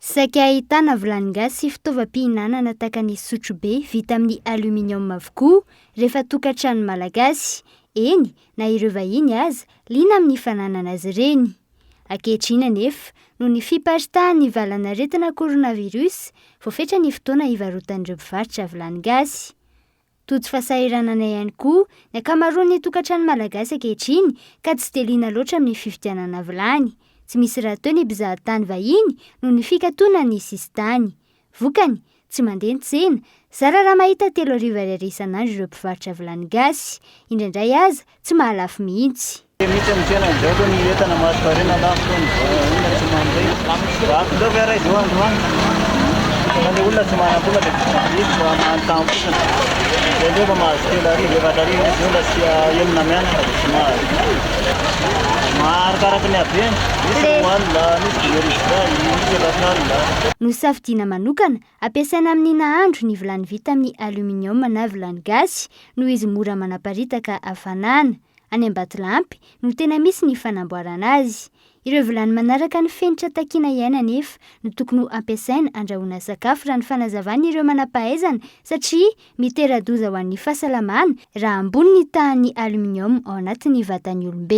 Saika ahitana vilany gasy sy fitaovam-pihinanana tahaka ny sotrobe vita amin'ny aluminium avokoa rehefa tokantrano malagasy. Eny, na ireo vahiny aza liana amin'ny fananana azy ireny. Ankehitriny anefa, noho ny fiparitahan'ny valanaretina coronavirus, voafetra ny fotoana hivarotan'ireo mpivarotra vilany gasy. Tojo fahasahiranana ihany koa ny ankamaroan'ny tokantrano malagasy ankehitriny ka tsy dia liana loatra amin'ny fividianana vilany. Tsy misy rahateo ny mpizahatany vahiny noho ny fikatonan'ny sisintany. Vokany, tsy mandeha ny tsena, zara raha mahita 3000 ariary isan'andro ireo mpivarotra vilany gasy. Indraindray aza tsy mahalafo mihitsy. Mihitsy amin'ny tsena izao aloha ny entana mahazo lafo ny olona tsy mandeha. Lafo ve raha izao androany? Fa ny olona tsy manam-bola dia misy mba manontany fotsiny. Izay indray mba mahazo 3000, 4000 izy olona sy enina mianaka dia tsy mahazo. Arakaraka ny habeny, misy 20 alina, misy 5000, misy 40 alina. Nosafidiana manokana ampiasaina amin'ny nahandro ny vilany vita amin'ny aluminium na vilany gasy noho izy mora manaparitaka hafanana. Any Ambatolampy no tena misy ny fanamboarana azy. Ireo vilany manaraka ny fenitra takiana ihany anefa no tokony ho ampiasaina andrahoana sakafo raha ny fanazavan'ireo manam-pahaizana satria mitera-doza ho an'ny fahasalamana raha ambony ny tahan'ny aluminium ao anatin'ny vatan'ny olombelona.